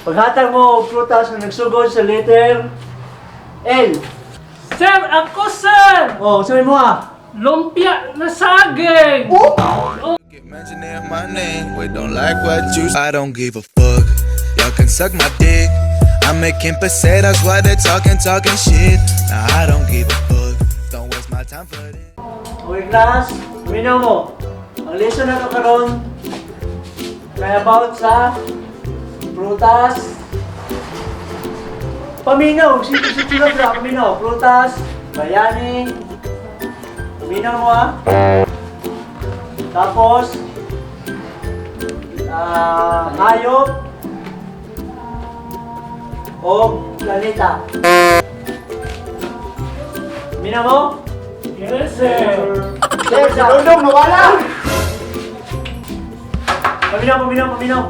Paghatag mo og prutas na nagsugod sa letter L. Sir, ako sir! Oh, sabi mo ah. Lumpia na saging! Get mentioning my name, we don't like what you. I don't give a fuck. Y'all can suck my dick. I'm making pesetas while they're talking, talking shit. Nah, I don't give a fuck. Don't waste my time for this. Okay class, minaw mo. Ang lesson na to karon kay about sa prutas. Paminaw, sige sige lang bra, paminaw. Prutas, bayani. Paminaw mo ah. Tapos hayop o planeta. Minaw mo? Yes, sir! Sir, si Dondong nawala! Paminaw, paminaw, paminaw.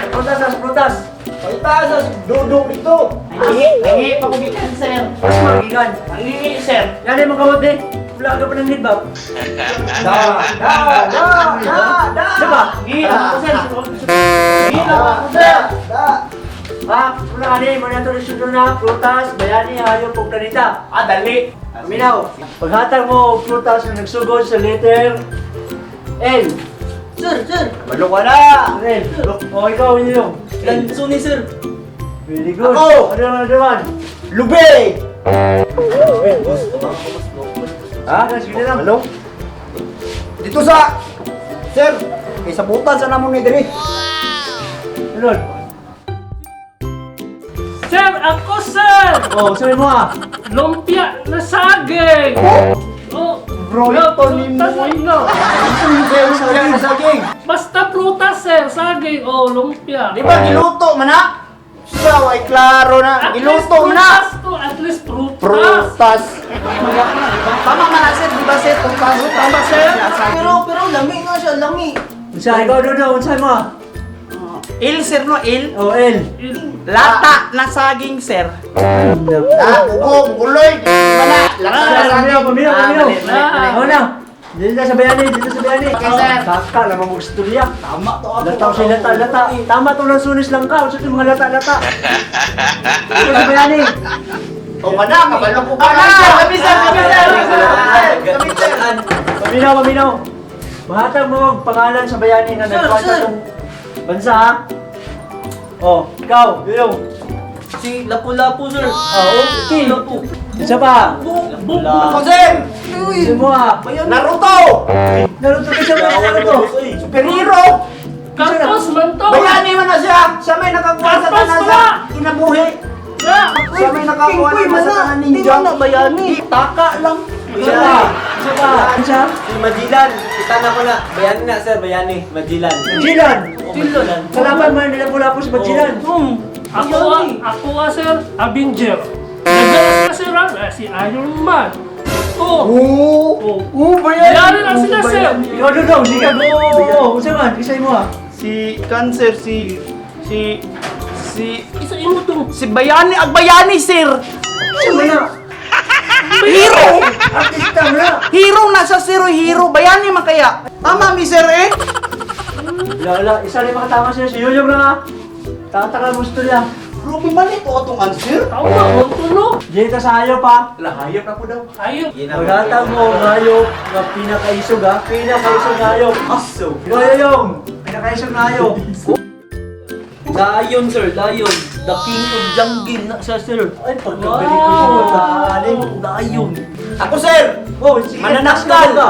Prutas, as prutas. Palita sa si Dondong dito! Nangi pa kumikan, sir. Mas magigan. Nangi, sir. Yan ay mga kamot eh. Wala ka pa ng need ba? Da! Da! Da! Da! Da! Diba? Nangi ako, sir. Nangi ako, sir. Da! Ha? Wala ani, mo na ito na prutas, bayani, hayop, ug planeta. Ah, dali. Paminaw. Paghatag mo og prutas na nagsugod sa letter L. Sir, sir. Balo ka na! L. O, ikaw, yun yung. Lanso ni sir. Very good. Ako! Ano naman, ano naman? Lube! Ha? Sige na lang. Hello? Dito sa... Sir, kay sabutan sa namon ni diri. Sunod. Sir, ako sir! O, sabi mo ah. Lumpia na saging! Oh, Bro, ito ni prutas Moy. no. Saging, saging. Basta prutas, sir. Saging, oh, lumpia. Di ba giluto man na? Sa way klaro na, At least giluto man na. prutas to, at least prutas. Prutas. Tama man na sir, di ba sir? Prutas. Tama, sir? Pero, pero, lami nga siya, lami. Unsa, ikaw, Dodo, unsa mo ah? Il, sir, no? Il? O, L. Lata na saging, sir. Ah, ugo, guloy. Di ba na? Lata na saging. Paminaw, paminaw, Ah, paminaw. mali, mali, mali. Ano na? Dito sa bayani, dito sa bayani. Okay, sir. Kaka, lamang mo istorya. Tama to ako. Lata ko lata, lata. Tama to lang sunis lang ka. Unsa itong mga lata, lata. Dito sa bayani. O ka na, kabalo ko ka na. Kami, sir, kami, sir, kami, sir. Kami, sir. Paminaw, paminaw. Mahatag mo ang pangalan sa bayani na Sir, nagkwanta sir. tong bansa ha. Oh, ikaw, yun. Si Lapu-Lapu, sir. Oh, okay. Lapu. Isa pa. Ako, sir. Isa mo ah. Naruto! Naruto ka siya mo, Naruto. Superhero! Kartos man to. Bayani man na siya! Siya may nakakuha sa Kartos tanan wala! sa kinabuhi! Na! Siya may nakakuha King Koy na man sa na. tanan Di ninja! man na bayani. Taka lang! Isa pa. Isa pa. Isa. Si Magellan, kita na ko na. Bayani na sir, bayani. Magellan. Magellan. Oh, Magellan. Kalaban man nila pula po sa Magellan. Ako ah, ako ah, sir, Avenger. Nagawas ka, sir, ah, si Iron Man. Oh, Oo! oh. Oo, bayani! Bayani lang sila, sir. Ikaw, Dodo, hindi ka go. Unsa man, isa mo ah. Si cancer, si... Si... Si... Isa imo to. Si Bayani, ag Bayani, sir! Isa mo na. Hero! Artista mo na. Hero na siya, sir, hero. Bayani man kaya. Tama, mi, sir, eh. Wala, wala. Isa lang makatama siya. Si Yuyong lang ah. Taka-taka mo istorya. Grabe man ito atong answer! Tama, mo to, no? Dito sa hayop ah. Lahayop na po daw. Ayun. Paghatag mo ang hayop nga pinakaisog ah. Pinakaisog nga hayop. Aso. Ikaw, Yuyong. Pinakaisog nga hayop. Lion, sir, lion. The king of jungle na siya, sir. Ay, pagkagaling ko siya. Pagkaalim. Lion. Ako sir! Oh, sige. Manananggal! Ka.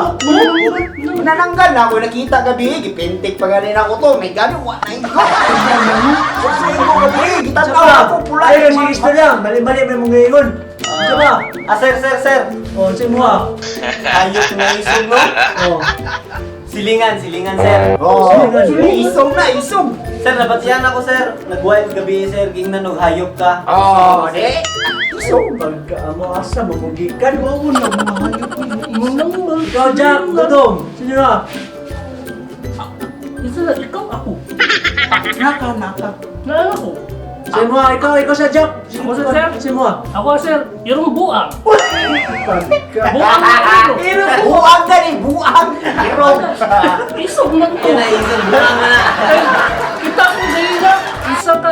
Manananggal na ako nakita gabi, gipintik pa ganin ako to. May gani, wa na iko. Wa na iko gabi, Isa gitanaw pa. ako pula. Ay, sige istorya. Mali-mali may mong ngayon. Isa pa. Ah, sir, sir, sir. Oh, sa mo ah. Hayop na isog, no? Oh. Silingan, silingan, sir. Oh, Silingan. isog na, isog. Sir, nabatiyan ako, sir. Nag-wild gabi, sir. Gingnan og hayop ka. Oh, di. Isog. Pagkaamo asa mo mugikan. Oo, na mga hayop. Inang man. Ikaw, Jack. Dodong. Sino na? Isa na, ikaw ako. Naka, naka. Naalala ko. Sa mo ah. Ikaw, ikaw sa Jack. Ako sa sir. Sa mo ah. Ako, sir, irong buang. Pagka. Buang na iro. Buang gani, buang. Irog. Isog man to. Yan na isog. Buang na. Ay, kita ko sa ila, isa ka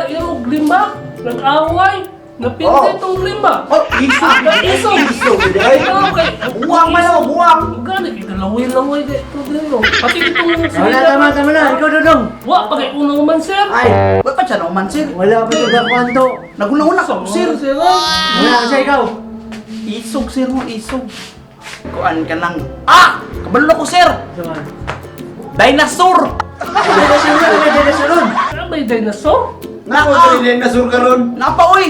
lima, nag-away, napintay tong lima. Oh, isog. Isog. Isog, ay. Okay. Buwang man ako, buwang. Gani kay galaway-laway kay problema. Pati itong Wala, tama, tama na. Ikaw, Dodong. Wa pa kay unang man, sir. Ay, Wa pa siya nauman, sir. wala pa ito kwanto. Naguna-una ko, sir. Sir, ah. Wala kasi ikaw. Isog, sir mo, isog. Kuan ka lang. Ah! Kabalo ko, sir. Sama. Dinosaur! Dinosaur na, may dinosaur nun. Ano ba yung dinosaur? Nako, Naa. dili na sur karon. Napa, oy!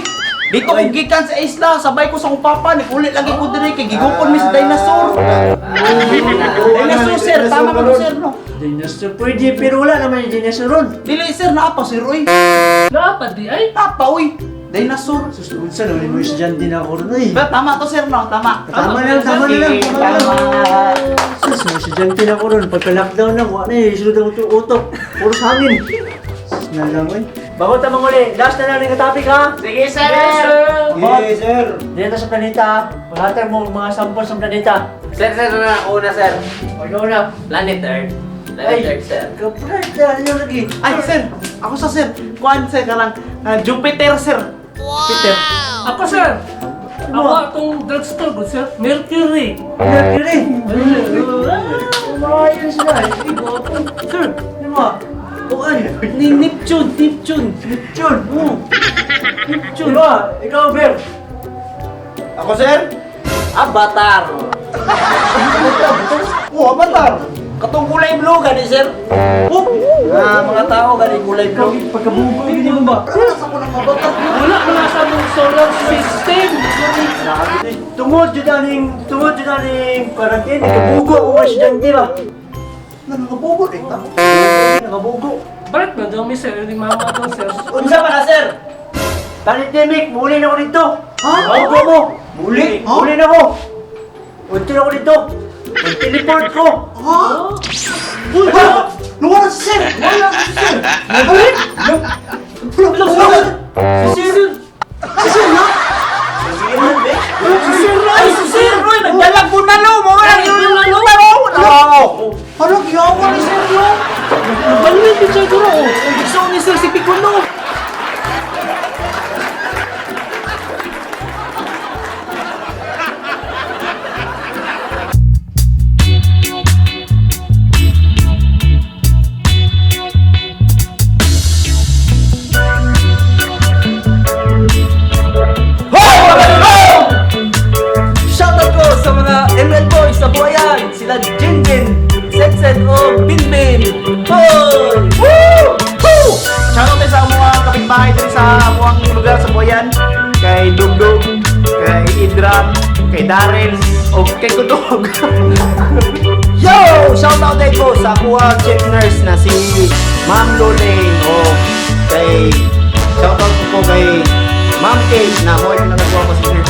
Dito ko gikan sa isla, sabay ko sa akong papa, nikulit lagi ko dire kay gigupon mi sa dinosaur. Dinosaur, sir, tama ka sir, no? Dinosaur pwede, pero wala naman yung dinosaur nun. Dili, sir, naa pa, sir, oy. Naa pa di ay. Napa, oy. Dinosaur. Sus, unsa naman yung estudyante na ako ron, eh. Ba, tama to, sir, no? Tama. Tama lang, tama na lang, tama na lang. Sus, mga estudyante na ako ron. Pagka-lockdown na, wala na eh. Sulod ang utok. Puro sa hangin. Sus, na lang, eh. Bago tamang uli, last na lang yung topic, ha? Sige, sir. Yes, sir. Sige, sir. Dito sa planeta, ha? Maghatag mo mga sample sa planeta. Sir, sir, na ako na, sir. O, ikaw na. Planet Earth. Planet Earth, sir. Kapret, ano yung lagi? Ay, sir. Ako sa sir. Kuan, sir, ka lang. Ah, Jupiter, sir. Jupiter. Ako, sir. Ako atong drugstore ko, sir. Mercury. Mercury! Umayos sila. Sir, ano mo? Kuan. Ni Neptune, Neptune. Neptune. Neptune. Diba? Ikaw, Ber. Ako, sir? Avatar. Oh, avatar. Katong kulay blue gani, sir. Oh. Ah, mga tao gani kulay blue. Pagkabugo, hindi mo ba? Wala man sa mong solar system. Tungod yun aning, tungod yun aning quarantine, nakabugo ako mga estudyante ba? Nangangabugo eh. Nakabugo. Bakit na daw mi sir ni mama daw, sir? Unsa man na, sir? Pandemic, muli na ako dito. Ha? Bugo mo. Muli? Ha? Muli na ako. Unti na ako dito. Teleport ko. Ha? Uy, ha? Nawala si sir! Nawala si sir! Nawala? Wala, wala! Si sir! Si sir, ha? Si sir, ay, si sir, Roy, nagdalag po na lo, mawala yung Wala! Ano, giyawa ni sir, no? Balik din siya guro. oh. Gusto ni sir si Piccolo! Shoutout ko sa mga ML boys sa buhayan. Sila Jinjin, Setset o Binbin. Hoy! Woo! Woo! Shoutout tayo sa mga kapitbahay diri sa amuang lugar sa Buhayan. Kay Dugdug, kay Idram, kay Darren, o kay Kutog. Yo! Shoutout tayo ko sa akuha chief nurse na si Ma'am Lolaine o kay shoutout ko po kay Ma'am Kate na mo yung nagawa ko si nurse.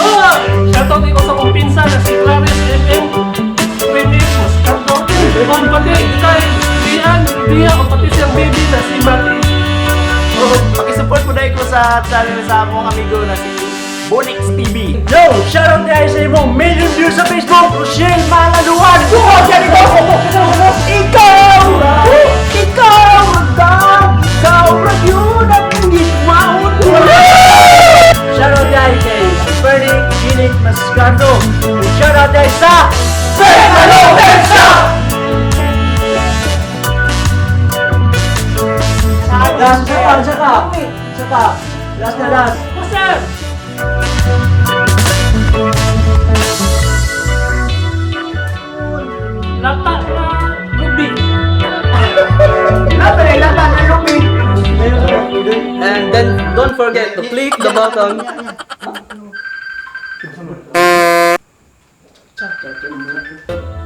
Oh, shoutout ko sa kong pinsan na si Clarice FM. Pwede Moscato. O pati kay Dian, Dia, o pati siyang baby na si Mati. Oh, pakisupport po dahil ko sa channel sa among amigo na si Bonix TV. Yo! Shoutout tayo sa imong million views sa Facebook, Rochelle Malaluan! Bukas yan ikaw! Ikaw! Ikaw! Ikaw! Ikaw! Yun ang gigmaon! Shoutout tayo kay Bernie Kilit Mascardo. Shoutout tayo sa Fernando Pensa! Last na pa, saka! Saka! Last na last! Ako, sir. Lata na lubi. Lata na lupi! And then, don't forget to click the button.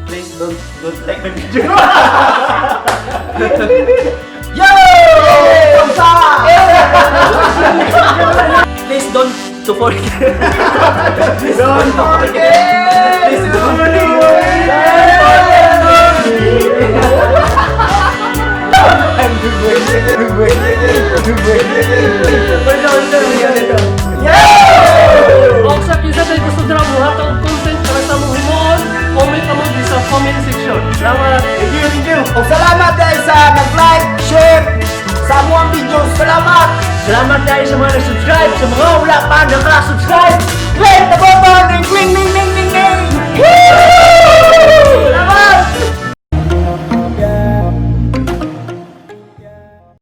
Please don't like my video. Yo! Please don't to forget. Don't forget! Please don't forget. O sa kinsa tayo gusto dra mo hatag og content para sa mong himuon, comment mo di sa comment section. Salamat. Thank you, thank you. Og salamat dahil sa nag-like, share sa among video. Salamat tayo sa mga nag-subscribe, sa mga wala pa naka-subscribe. Click the button and click.